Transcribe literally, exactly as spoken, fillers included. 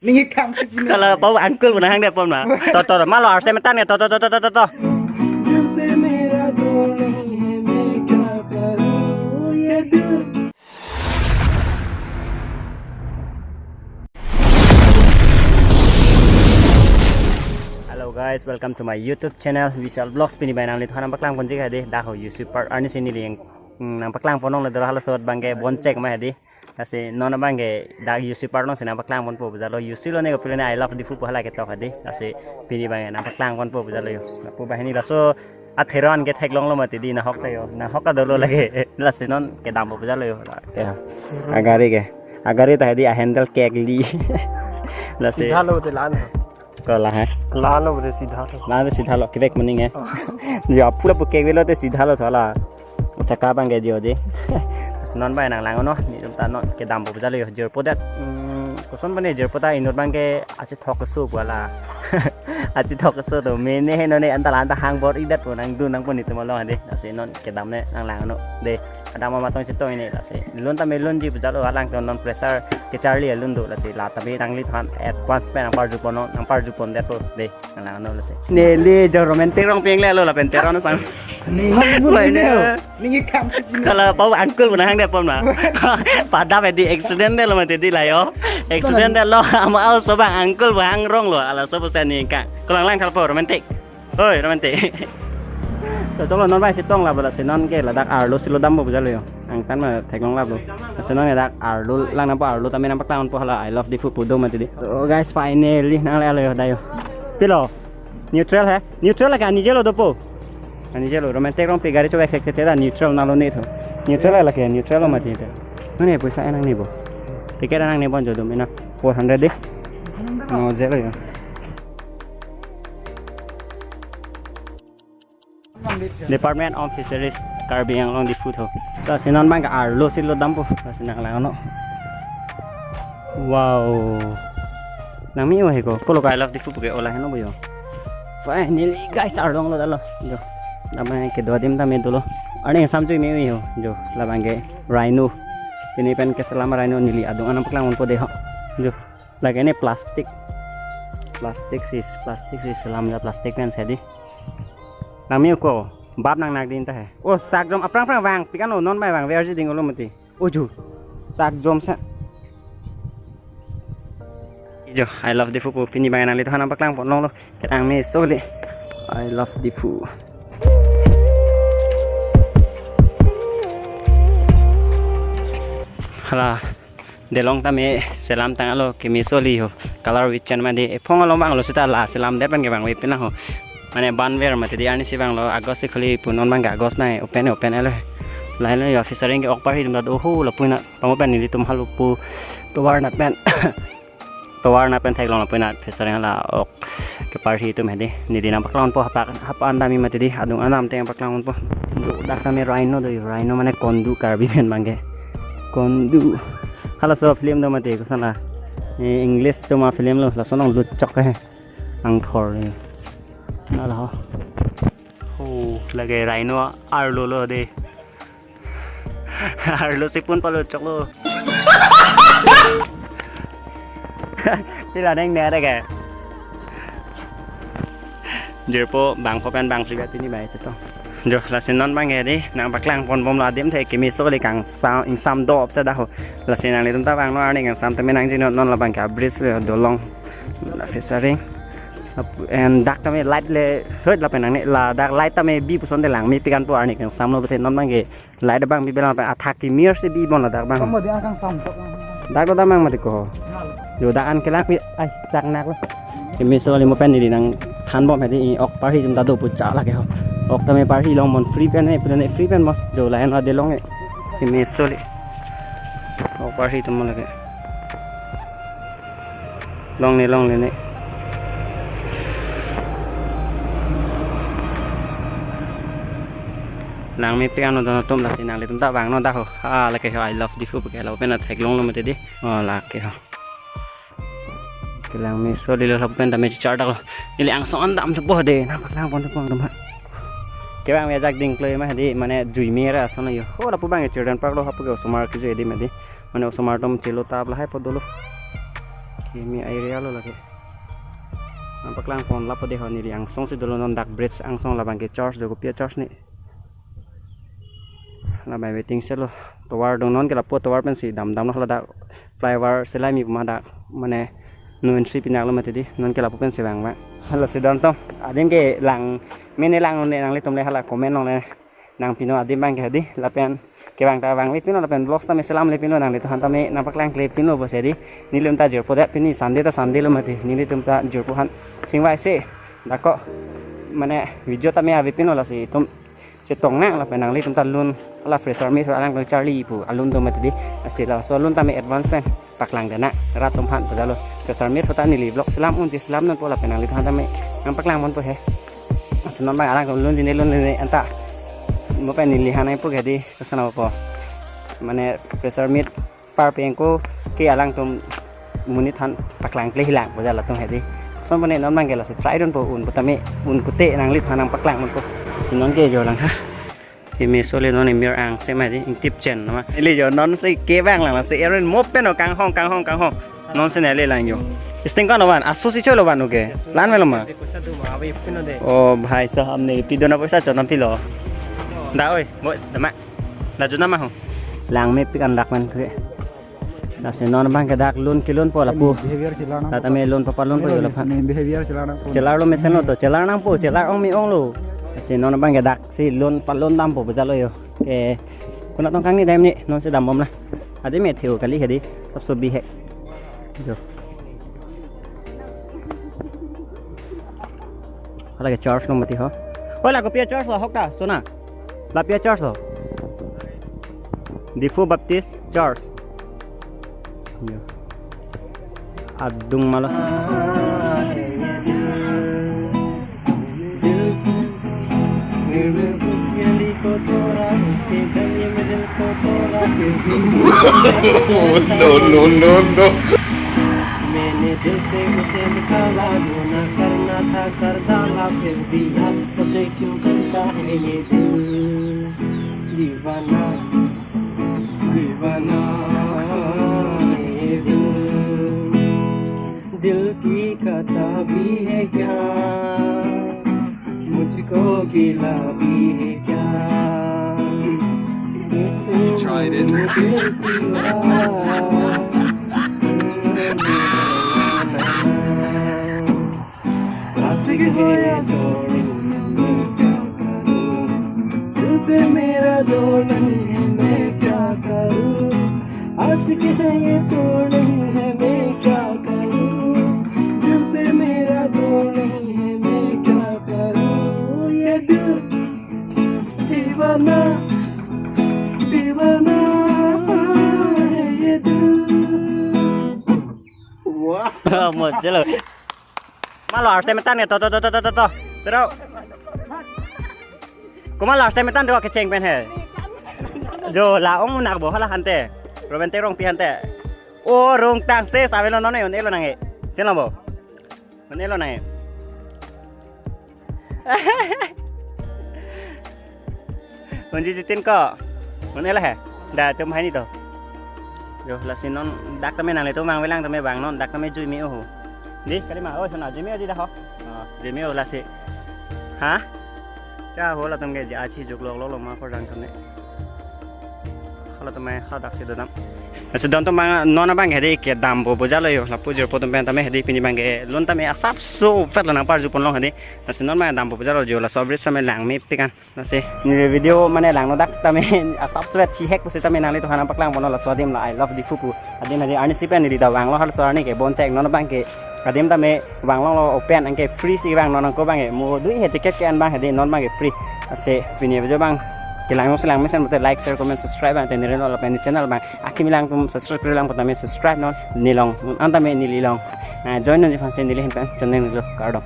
Ning kam si jini. Kalau pau angkul pun hang dia pom na. To to to, malo arse metan ya, to to to to to to. दिल पे मेरा जोर नहीं है, मैं क्या करूं, ये दिल Hello guys, welcome to my YouTube channel Vishal Vlogs. Pini bai nanglitumphan nangpaklang ponji hadi, dak ho U C Park arni si neli yang, hmm, nangpaklang pon longle dolo, halaso abangke bon chek ma hadi. Lasi non abangke dak U C Park along si nangpaklang ponpo pu jalo, U C lo ne kopilo ne, I love Diphu pu hala ketok hadi. Lasi pini abangke nangpaklang ponpo pu jalo ho. Lapu banghini laso atheron ke theklonglo mati di, nahok ta ho. Nahok ta dolo lake. Lasi non kedampo pu jalo ho. Ya. Agari ke. Agari ta hadi, a handle kekli. Lasi. Sidha lo de lan. Ko la hai. Lan lo de sidha lo. Lan de sidha lo, kivek maning he. Oh. Ya, pura pu kevek lo te sidha lo thala. Chaka abangke jo de. Lasi non bai nanglang non, netum ta non kedampo pu jalo ho, jirpo det. Hmm, koson bane jirpo ta, inut abangke achethok keso pu hala. Achethok keso to, mene he non ne anta la anta hang bor-i det pu nangdun nangpo netum along hadi. Lasi non kedam ne nanglang non. De, kedam amat tong chetong ini, lasi lun tame lunji pu jalo, alangtum non pressure kecharli alun do, lasi la tame nanglitumphan advance pen nangparju pon non, nangparju pon detpo de, nanglang non lasi. Neli jo romantic rong peng le lo lapen teron sang. Ning hok bu Wah, ne ini ho. Ning kam si jini. Kalau pau angkul pun hang dia pom na. Pada pe di accident detlo mati di la ho. Accident detlo, ama au so abang angkul abang hang ronglo, halaso pusi ning kam. Kalau lang lang kalau pau romantic. Oi, romantic. To choklo, non bai chetong la, lasi non ke ladak arlo si lo dampo pu jalo ho. Angtan ma theklong la lo. Lasi non ke dak arlo lang nangpo, arlo tame nangpaklang ponpo hala, I love Diphu pu do mati di. So guys, finally nangle-lo ho, dai ho. Pilo? Neutral he? Neutral lake anije lo dopo. Anije lo, romantic rong pe gari chobek thek thek ta neutral nalo ne tho. Neutral lake, neutral lo mati ta. Mane poisa enang nebo. Ticket enang nebo jo dum ena four hundred de. No, zero ho. Department of Fisheries, Karbi Anglong, Diphu tho. Lasi non abangke arlo si lo dampo. Lasi nanglang non. Wow. Nangme-o he ko. Kolo ka I love Diphu pu ke ola heno bo ho. Finally guys, arlong lo dalo. Jo. Damai kedo adim tame dolo. Arni sam chui me-o ho. Jo. Labangke rhino. Pini pen keselam rhino, neli adung an nangpaklang ponpo de ho. Jo. Lake ne plastic. Plastic si, plastic si selam ja, plastic pen si di. Nangme-o ko, bap nangnak din ta he. O, sakjom aphrang phrang vang, pik an lo, non bai vang, verji ding lo mati. O ju, sakjom sa. Jo, I love Diphu pu, pini abang nanglitumphan nangpaklang pon longlo. Ketang me soli. I love Diphu. Hala. Delong tame selam tanglo, keme soli ho. Color vision mati di, ephong along vanglo seta la selam det pen ke vangve pina ho. Mane banver mati di, arni si vanglo, August si khuli pu, non abangke August nai open open lo. Lahelo ho, fishery ke ok parhi atum ta do ho, lapu na pamu pen nelitum halapu tovar na pen. Tovar na pen theklong lapu na fishery la ok keparhi atum hedi. Neli nangpaklang ponpo hapak hapan dami mati di, adung an dam te nangpaklang ponpo. Do dak tame rhino do, rhino mane kondu Karbi pen abangke. Kondu. Halaso film do mati, koson la. Eh, English atum a film lo, lason along lutchok he. Angthor he. Na la ho. Oh, lake rhino arlo lo de. Arlo si pun palo choklo. Pila neng ne ada ke? Jirpo bangpho pen bangphli ba pini bai chetong. Jo, lasi non abangke di, nangpaklang ponbomlo, adim the keme soli, kangsam ingsam do apsa da ho. Lasi nanglitum ta vangnon, arni kangsam tame nangji non, non labangke bridge le dolong. La fishery. Lapu-, en dak tame light le, soi lapen nangne, ladak light tame bi puson de, langmepik an po, arni kangsam lo pute non abangke. Light abang bibe lang pen athak kemir si bibom ladak abang. Kamu dia akan samtok. Dak lo damang mati ko. Yo dak an kelang pi ai sak nak lo. Keme soli mo pen neli nangthanbom hedi, ok parhi atum ta do pucha lake ho. Ok tame parhi long mon free pen he, pura ne free pen mo. Jo lahen ade long he. Keme soli. Ok parhi atum mo lake. Longle longle ne. Langmepik an do nangtum, lasi nanglitum ta vangnon da ho. Ah, lake ho I love Diphu ke lapen theklonglo mati di. Oh, lake ho. Kelang me soli lo lapen tame chichar dak lo. Neli angsong an dam thepo de, nangpaklang pon thepo dum ha. Kevang me ajak ding kloi ma di, mane jui me ra ason yo. Ho lapu abang children park lo, hapu ke osomar kejui di ma di. Mane osomar atum chelo ta lahai po dolo. Kimi area lo lake. Nangpaklang pon lapu dei ho, neli angsong si dolo, non dak bridge angsong, labang ke church do, kopi a-church ni. Labang waiting shed lo. Tovar dong, non ke lapu tovar pensi damdamlo, hala dak flyover selaimi pu ma dak, mane nu entry pinak lo mati dei, non ke lapu pensi vang ma. Lasi don atum, adim ke lang, mene lang ne nanglitum le hala comment along le nangpinlo adim abang ke dei, lapen kevang ta vangve pinlo, lapen vlogs tame selamle pinlo, nanglitum aphan tame nangpaklangkle pinlo pusi dei. Nelitum ta jirpo det, pini Sunday ta Sunday lo mati, nelitum ta jirpo aphan chingvaisi dak ko, mane video tame ave pinlo, lasi itum chetong nang, lapen nanglitum ta lun, hala fresher meet alang charli pu alun do mati dei. Lasi laso alun tame advance pen paklang dena rat atum aphan pu jalo. Fresher meet puta neli vlog selam un, selam nangpo, lapen nanglitum aphan tame nangpaklang ponpo he. Lasi non abang alangtum lun dine, lun dine anta. Mo pen neli aphan nangpu ke dei, koson apo, mane fresher meet par pengko ke alangtum monit aphan paklangkle hilang pu jalo latum he dei. Lason pone non abang ke lasi try dunpo, un pu tame, un pute nanglitum aphan nangpaklang ponpo. Lasi non ke jo lang ha. Kimi sole non emir ang sema dei, ingtip chen nama. Ili jo non si kevang lang, lasi erin mo pen o kanghong, kanghong, kanghong. Non si neli lang jo. Sting ko no van, aso si cholo van oke. Lan melo ma. O bhai sahab, ne pidona poisa chonam pilo. Da oi, bo, dama. Da juna ma ho. Lang mepik an dak man kre. Lasi non abang ke dak lun kelunpo lapu. Behavior chelar nang. Tata me lun papa lun po jo lapu. Behavior chelar nang. Chelarlo mesen lo to, chelar nangpo, chelar ong me-ong lo. Lasi non abang ke dak si lun palun dampo pu jalo jo. Ke kuna tong kangni dam ni, non si dambom la. Adim me theo kali he dei, sab sobi he. Jo. Hala ke church lo mati ho. Oi, la kopi a-church lo, hok ta, sona. Lapu a-church lo. Diphu Baptist Church. Jo. Adung malo. No, no, no, no. मैंने दिल से उसे निकाला, जो ना करना था कर डाला, फिर दिया उसे, क्यों करता है ये दिल दीवाना, दीवाना ये दिल। दिल की खता भी है क्या, मुझको गिला भी है क्या? He tried it. आशिक है या जोड़ी, मैं क्या करूं? दिल पे मेरा जोर नहीं है, मैं क्या करूं? आशिक है ये जोड़ नहीं है, मैं क्या करूं? दिल पे मेरा जोर नहीं है, मैं क्या करूं? ये दिल दीवाना, दीवाना है ये दिल। Wah. Mo chelo. Komat lo arse metan ke, to, to, to. Sero. Komat lo arse metan to kecheng pen he. Jo, la ong unak bo hala hante. Roben Terongpi hante. O rong tang se sabe lo non e, un-elo nang e. Chenlo bo. Un-elo nang e. Unji jitin ko. Un-elo he. Da tum hai ni to. Jo, lasi non dak tame nanglitum vangvelang tame vang non, dak tame jui me-o ho. Dei, kalima, oi, sona, jui me-o dei da ho. Ah, jui me-o lasi. Ha? Cha ho latum ke ja achi juk lok lok lo ma ko jang tame. Hala tame hadak si dodam. Lasi don atum abang non abang ke dei kedampo pu jalo jo. Lapu jirpo atum pen tame he dei pini abang ke lun tame asapso pet lo nangparju ponlong he dei. Lasi non abang dampo pu jalo jo, laso bridge tame lang mepik an. Lasi ne video mane langno dak tame asapso pet thihek pusi tame nanglitum aphan nangpaklang ponlo, laso adim la I Love Diphu pu adim he dei. Arnisi pen neli ta vanglo, halaso arni ke bon chek, non abang ke adim tame vanglonglo, open, anke free si vang non, ako abang ke mo dui he ticket ke-en abang he dei, non abang ke free. Lasi pini video abang kelang si lang mesen pute like, share, comment, subscribe abang te neli lo, lapen channel abang akimi lang atum subscribe kri lang putame subscribe non, nelong an tame neli long. Na join non ji aphan si neli ahin pen choneng lo, kardom.